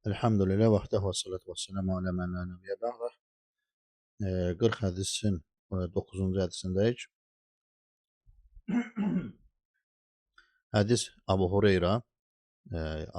Elhamdülillah vahdehu ve salatu ve selamu ala men la nebiyye ba'deh. 40 hədisin 9-cu hədisindəyik. Hədis Abu Hureyra,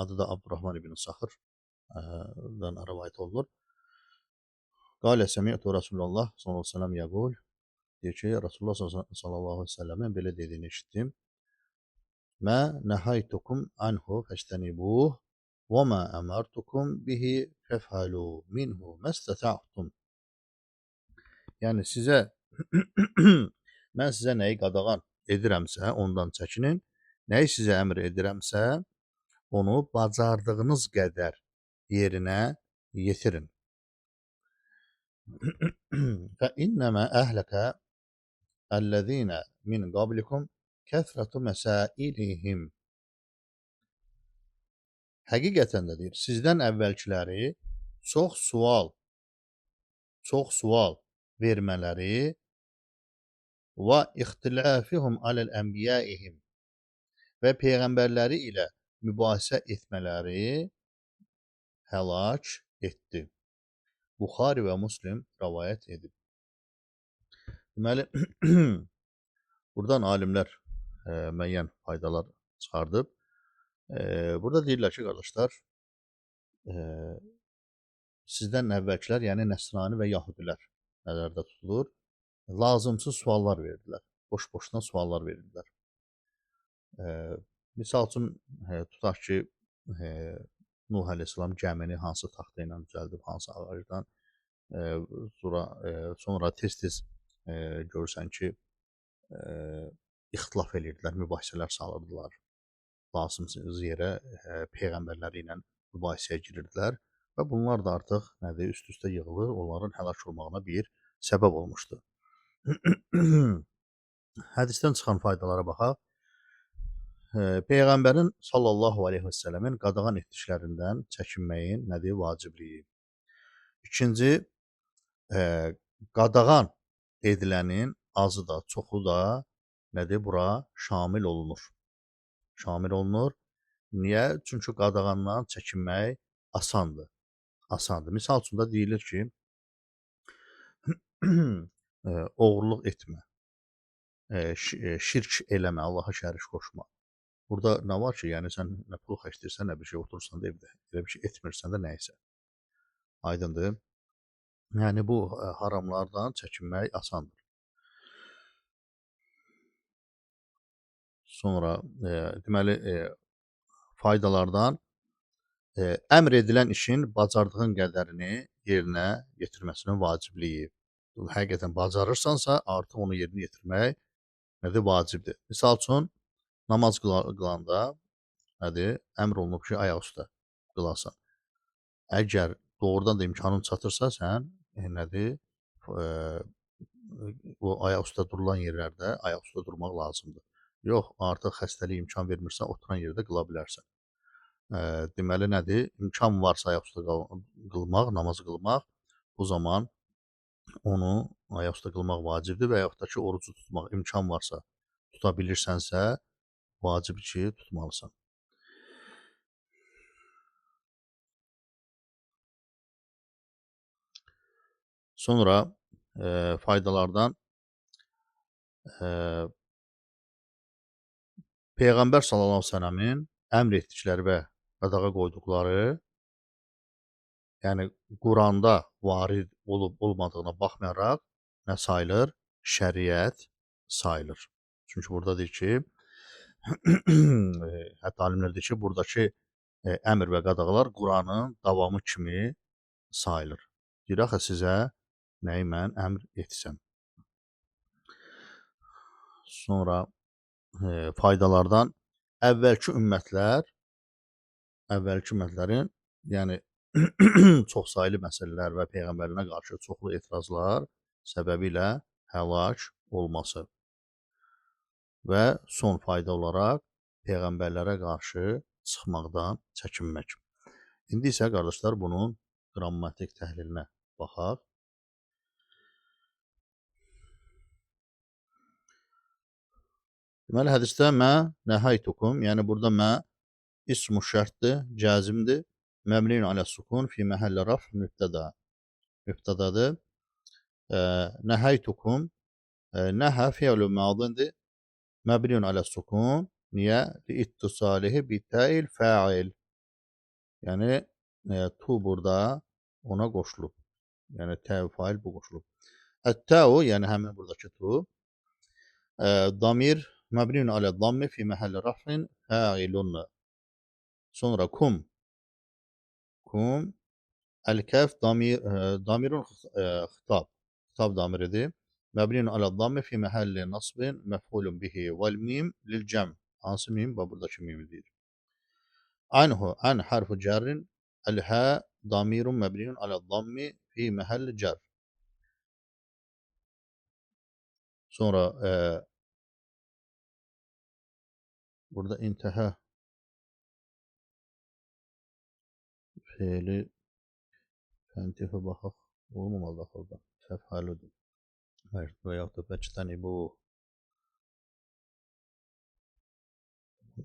adı da Abdurrahman ibn Saxırdan rəvayət olunur. Qalə səmi'tu Rasulullah sallallahu aleyhi ve sellem yəqul, deyir ki, Rasulullah sallallahu aleyhi ve sellemin belə dediyini eşitdim. Mə nəhaytukum anhu fəstənibuh və mə əmərtukum bihi fəfəlu minhu məstətə'tum. Yəni sizə mən sizə nəyi qadağan edirəmsə, ondan çəkinin. Nəyi sizə əmr edirəmsə, onu bacardığınız qədər yerinə yetirin. Fə innəmə əhləkə əlləzīnə min qablikum kəsrətu məsailihim. Həqiqətən də deyir, sizdən əvvəlkiləri çox sual vermələri və ixtilafihum aləl ənbiyaihim və peyğəmbərləri ilə mübahisə etmələri həlak etdi. Buxari və Muslim rəvayət edib. Deməli, buradan alimlər müəyyən faydalar çıxardıb. Burada deyirlər ki, qardaşlar, sizdən əvvəlkilər, yəni Nəsrani və Yahudilər nəzərdə tutulur, lazımsız suallar verdilər. Boş-boşuna suallar verirdilər. Misal üçün, tutaq ki, Nuh əleyhissalam gəmini hansı taxta ilə düzəldib, hansı ağacdan, sonra tez-tez görürsən ki, ixtilaf edirdilər, mübahisələr salırdılar. Lazımsız yerə peyğəmbərləri ilə mübahisəyə girirdilər və bunlar da artıq nədir, üst-üstə yığılır, onların həlak olmağına bir səbəb olmuşdu. Hədisdən çıxan faydalara baxaq. Peyğəmbərin sallallahu aleyhi və səlləmin qadağan etdiklərindən çəkinməyin nədir, vacibliyi. İkinci, qadağan edilənin azı da, çoxu da nədir, bura şamil olunur. Şamil olunur. Niyə? Çünki qadağandan çəkinmək asandır. Asandır. Misal üçün də deyilir ki, oğurluq etmə, şirk eləmə, Allaha şərik qoşma. Burada nə var ki, yəni sən nə pul xərcləyirsən, nə bir şey oturursan da evdə, elə bir şey etmirsən də nə isə. Aydındır. Yəni bu haramlardan çəkinmək asandır. Sonra deməli faydalardan əmr edilən işin bacardığın qədərini yerinə yetirməsinin vacibliyi. Həqiqətən bacarırsansa, artıq onu yerinə yetirmək nədir, vacibdir. Misal üçün, namaz qılanda nədir, əmr olunub ki, ayaq üstə qılasan. Əgər doğrudan da imkanın çatırsa, sən nədir, o ayaq üstə durulan yerlərdə ayaq üstə durmaq lazımdır. Yox, artıq xəstəlik imkan vermirsə, oturan yerdə qıla bilərsən. Deməli nədir? İmkan varsa ayaq üstə qılmaq, namaz qılmaq, bu zaman onu ayaq üstə qılmaq vacibdir və yaxud da ki, orucu tutmaq imkan varsa, tuta bilirsənsə, vacib ki, tutmalısan. Sonra faydalardan Peyğəmbər sallallahu əleyhi və səlləmin əmr etdikləri və qadağa qoyduqları, yəni Quranda varid olub olmadığına baxmayaraq nə sayılır? Şəriət sayılır. Çünki burada deyir ki, hətta alimlər deyir ki, buradakı əmr və qadağalar Quranın davamı kimi sayılır. Deyir, axı sizə nəyi mən əmr etsəm. Sonra faydalardan əvvəlki ümmətlərin, yəni çoxsaylı məsələlər və peyğəmbərlərinə qarşı çoxlu etirazlar səbəbi ilə həlak olması və son fayda olaraq peyğəmbərlərə qarşı çıxmaqdan çəkinmək. İndi isə qardaşlar bunun qrammatik təhlilinə baxaq. Deməli, hədisdə mə nəhaytukum, yəni burada mə ismu şərtdir, cəzimdir. Məbniyun alə sukun fi məhəlli raf mübtəda. Mübtədadır. Nəhəytukum. Nəhə fi'lu madindir. Məbniyun alə sukun. Niyə? Li ittisalihi bi təil fa'il. Yəni, tu burada ona qoşulub. Yəni, təil fail bu qoşulub. Ət-təu, yəni həmin buradakı tu. Damir məbniyun alə dammi fi məhəlli rafin fa'ilun. Sonra kum. Kum. Əl-kəf damirun xitab. Xitab damiridir. Məbniyun alə dammi fi məhəlli nasbin məf'ulun bihi vəl mim lil cəm. Hansı mim? Bax, buradakı mimi deyir. Anhu, an harfu cərrin, əl-hə damirun məbniyun alə dammi fi məhəlli cər. Sonra burada intəhə feili fəntifə baxaq, olmamalıdır axırda. Fəfəludur. Və yaxud da fəctəni bu.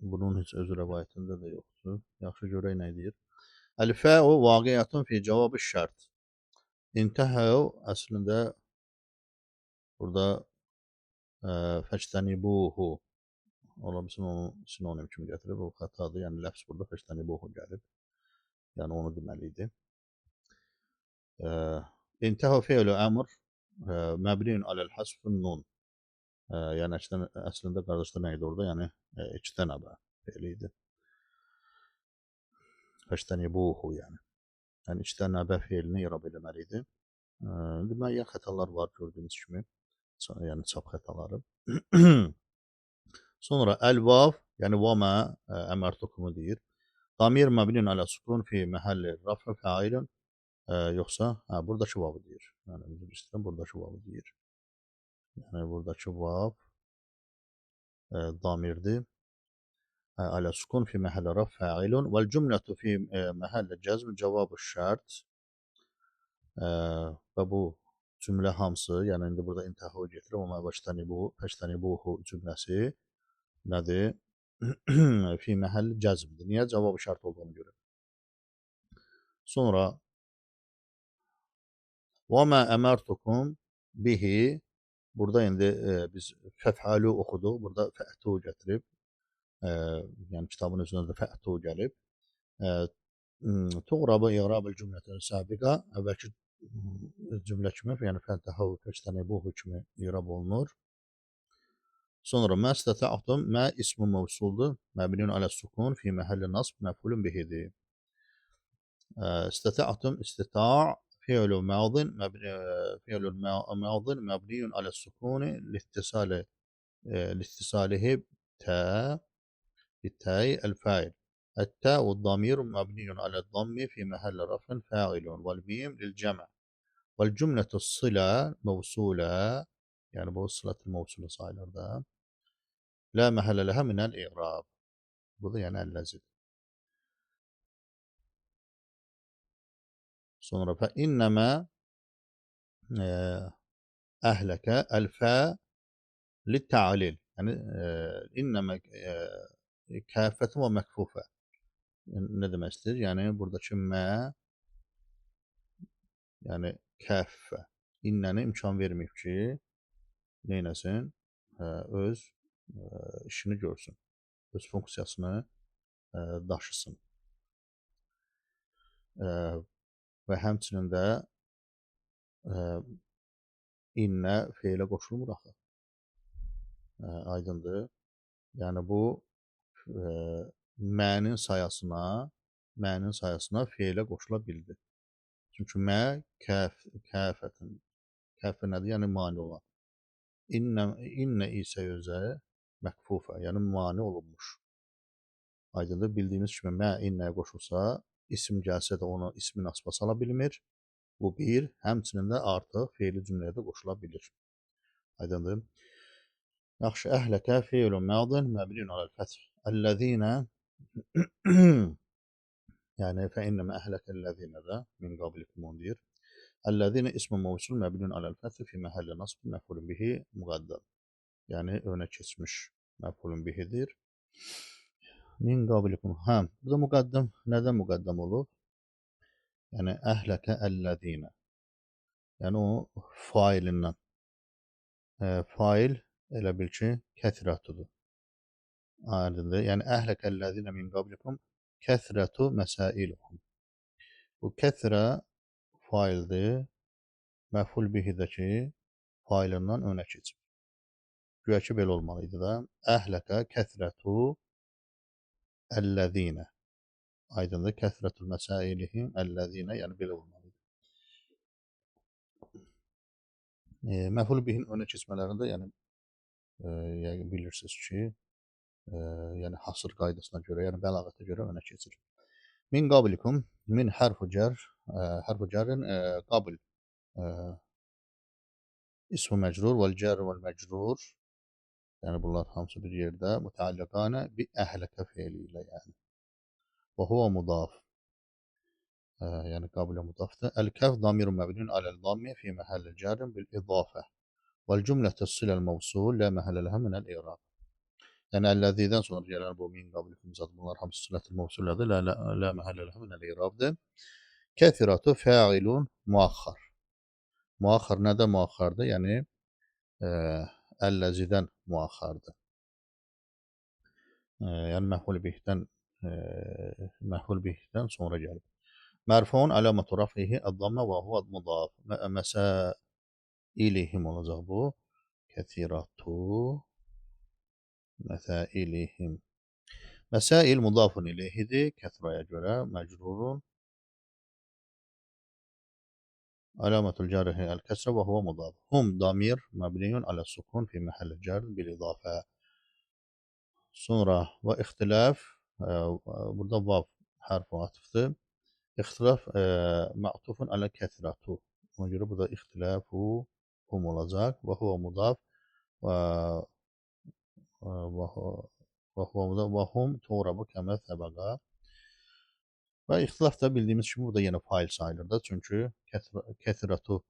Bunun heç özü rəvayətində də yoxdur. Yaxşı, görək nə deyir. Əl-fəu vaqiətun fi cavabı şərt. İntəhəu əslində burada fəctənibuhu ola bilsin onu sinonim kimi gətirib. O xətadır. Yəni ləfz burada fəctənibuhu gəlib. Yəni onu deməli idi. İntəhəu fi'lu əmr məbniyun aləl həsfun nun. Yəni əslində qardaşlar nə idi orada? Yəni ictənəbə fe'li idi. Fəctənibuhu yəni. Yəni ictənəbə fe'lini irab eləməli idi. İndi müəyyən xətalar var gördüyünüz kimi. Yəni çap xətaları. Sonra əl-vav, yəni və mə əmərtukumu deyir. Damir məbniyun alə sukun fi məhəlli rafı fəilun. Yoxsa, hə, buradakı vavı deyir. Yəni, üzr istəyirəm, buradakı vavı deyir. Yəni, buradakı vav damirdir. Alə sukun fi məhəlli raf fəilun vəl cümlətu fi məhəlli cəzm cavabı şərt. Və bu cümlə hamısı, yəni indi burada intəhə gətirib, amma fəştənibuhu cümləsi nədir? Fi məhəlli cəzmdir. Niyə? Cavabı şərt olduğunu görə. Sonra və mə əmərtukum bihi. Burada indi biz fəfəlu oxuduq. Burada fə'tu gətirib. Yəni kitabın özündə də fə'tu gəlib. Tuğrabı iğrabı cümlətən sabiqa. Əvvəlki cümlə kimi, yəni fəntəhəv fəçtənibuhu kimi iğrab olunur. Sonra mə istətə'tum, mə ismu mövsuldur. Məbniyun alə sukun fi məhəlli nasb məf'ulun bihidir. İstətə'tum istita' fi'lu madin fi'lu madin məbniyun alə sukuni liittisalihi tə bitəy el-fa'il. Ət-tə'u damiru məbniyun alə dammi fi məhəlli rafin fa'ilun vəl-mim lil-cəmə. Vəl-cümlətu sıla mövsulə, yəni bu sılatı mövsulə sayılır da. La məhəllə ləhə minəl-i'rab. Bu da yəni əlləzidir. Sonra fə innəmə əhləkə əl-fə lit-tə'lil. Yəni innəmə kəffətun və məkfufə. Nə demək istəyir? Yəni buradakı mə, yəni kəffə. İnnəni imkan verməyib ki, neynəsin? Öz işini görsün. Öz funksiyasını daşısın. Və həmçinin də innə feilə qoşulmur axı. Aydındır. Yəni bu mənin sayasına feilə qoşula bildi. Çünki mə kəfətin. Kəfə nədir? Yəni mane olan. İnnə isə özə məkfufə, yəni mane olunmuş. Aydındır. Bildiyimiz kimi mə innəyə qoşulsa, isim gəlsə də onu ismi nasba sala bilmir. Bu bir, həmçinin də artıq feili cümləyə də qoşula bilir. Aydındır. Yaxşı, əhləkə feilun madin məbniyun aləl-fəth. Əl-ləzīnə yəni fə innəmə əhləkəl-ləzīnə də min qablikum onu deyir. Əl-ləzīnə ismu mövsul məbniyun aləl-fəth fi məhəlli nasb məf'ulun bihi müqəddəm. Yəni önə keçmiş məf'ulun bihidir. Min qablikum. Hə, burada müqəddəm nədən müqəddəm olub? Yəni əhləkə əlləzinə. Yəni o failindən. Fail elə bil ki, kəthirətudur. Aydındır. Yəni əhləkə əlləzinə min qablikum kəthirətu məsailuhum. Bu kəthirə faildir. Məful bihidəki failindən önə keçib. Güya ki, belə olmalı idi da. Əhləkə kəthirətu əlləzinə. Aydındır. Kəthirətul məsailihim əlləzinə, yəni belə olmalı idi. Məful bihin önə keçmələrində, yəni, yəni bilirsiniz ki, yəni hasır qaydasına görə, yəni bəlağətə görə önə keçir. Min qablikum, min hərfu cər, hərfu cərin qabl ismu məcrur vəl cər vəl məcrur, yəni bunlar hamısı bir yerdə mütəalliqanə bi əhləkə feili ilə, yəni. Və huve mudaf. Yəni qablə mudafdır. El-kəf damirun məbnun aləl-dammi fi məhəlli cərin bil-idafə. Vəl-cümlətü siləl məvsul la məhəllə ləhə minəl-i'rab. Yəni əlləzidən sonra gələn bu min qablikum zat bunlar hamısı silətul məvsulədir. La məhəllə ləhə minəl-i'rabdır. Kəthiratu fəilun muaxxar. Muaxxar nədə muaxxardır? Yəni əlləzidən muaxxardır. Yəni məf'ul bihdən sonra gəlib. Mərfuun əlamatu raf'ihi əd-dammə və huve mudaf. Məsailihim olacaq bu. Kəthiratu məsailihim. Məsail mudafun ileyhidir. Kəthiraya görə məcrurun. Əlamətul cərhi əl-kəsrə və huve mudaf. Hum damir məbniyun alə-sukun fi məhəlli cər bil-idafə. Sonra və ixtilaf, burada vav hərfi atıfdır. İxtilaf ma'tufun alə kəthiratu. Ona görə burada ixtilafu hum olacaq. Və huve mudaf və huve mudaf və hum tuğrabu kəmə səbəqa. Və ixtilaf da bildiyimiz kimi burada yenə fail sayılır da. Çünki kəthiratu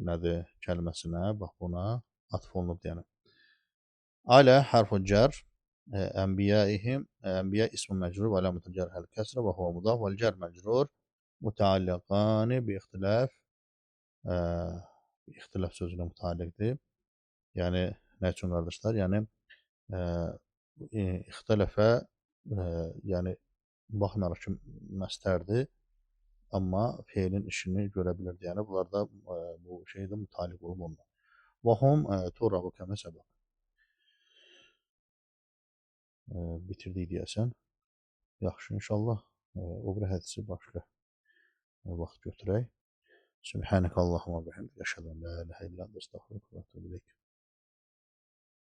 nədir kəlməsinə, bax buna atf olunub yəni. Alə hərfu cər Enbiyaihim, enbiya ismu mecrur ve alametul cerhel kesre ve huve mudaf vel cer mecrur mütealliqani bi ixtilaf, ixtilaf sözüyle mütealliqdir. Yəni nə üçün qardaşlar? Yəni ixtilafə, yəni baxmayaraq ki məstərdir, amma feilin işini görə bilirdi. Yəni bunlar da bu şeydə mütealliq olub onunla. Və hum turabu kəmə səbəb. Bitirdik deyəsən. Yaxşı, inşallah o bir hədisi başqa vaxt götürək. Sübhanəkə Allahumma bihəmdik. Əşhədu ən la ilahə illə ente, əstəğfiruke və etûbü ileyk.